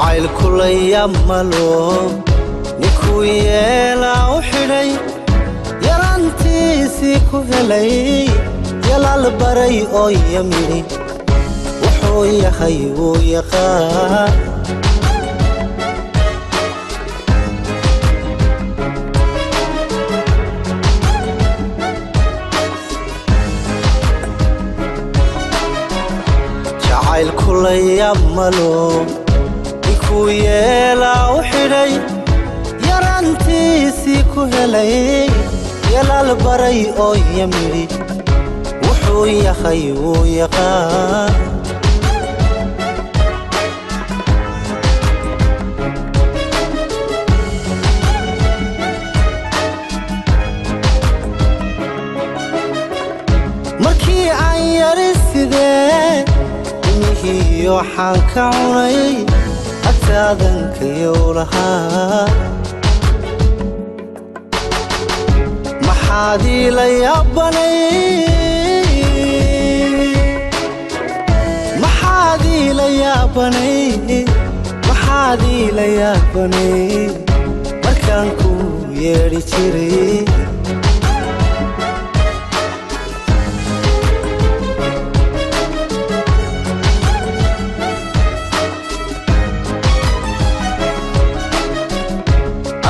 Jacaylku la yaab malo, ninkuu yeelaa u xidhay, yarantiisii ku helay, yalaal baray oo yamidhi, wuxuu yahay wuu yaqaan. Jacaylku la yaab malo, ninkuu yeelaa u xidhay, yarantiisii ku helay, yalaal baray oo yamidhi, wuxuu yahay wuu yaqaan. Markii aan yari sidee imihiiyo waxaan ka cunay agtaadankayow lahaa, maxaad iila yaabanay? Maxaad iila yaabanay? Maxaad iila yaabanay markaan ku yeedhi jiray?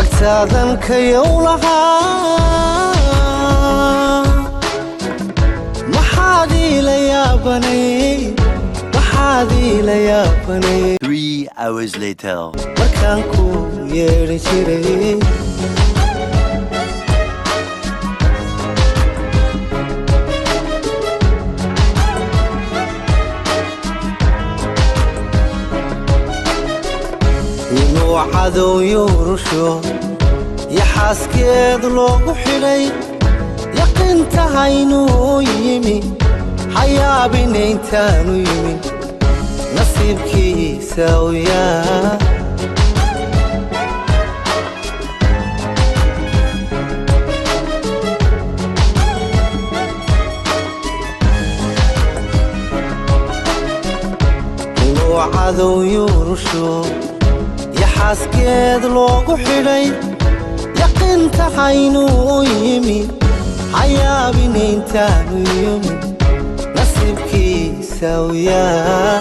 Agtaadankayow lahaa, maxaad iila yaabanay? Maxaad iila yaabanay? 3 hours later. Markaan ku yeedhi jiray. Inuu cadow yuurusho iyo xaaskeed loogu xidhay, yaqiintahaynuu yimi, hayaabina intaanu yimin nasiibkiisa u yaa. Inuu cadow yuurusho iyo xaaskeed loogu xidhay, yaqiintahaynuu yimi, hayaabina intaanu yimin nasiibkiisa u yaa.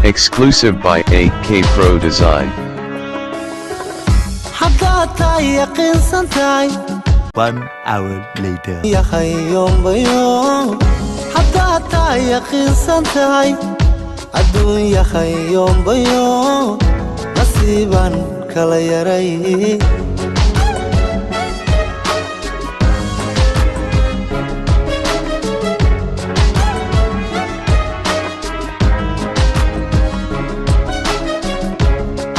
Exclusive by AK Pro Design. Haddaad tahay yaqiinsan tahay. 1 hour later. Yahay yoombayo, haddaad tahay yaqiinsan tahay, adduun yahay yoombayo, nasiibaan kala yaray.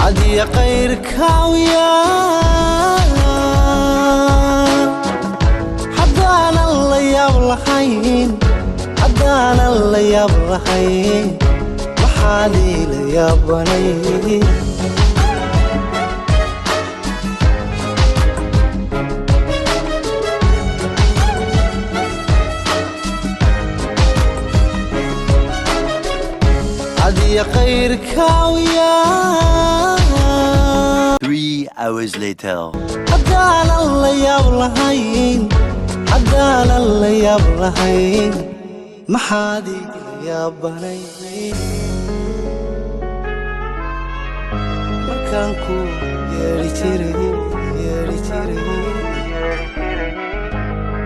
Adiya kayrkaawiya, haddaanan la yaab lahayn, haddaanan la yaab lahayn, maxaad iila yaabanay? Adiya kayrkaawiya. 3 hours later. Haddaanan la yaab lahayn, haddaanan la yaab lahayn, maxaad iila yaabanay markaan ku yeedhi jiray, yeedhi jiray?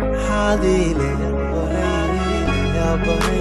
Maxaad iila yaabanay, yaabanay?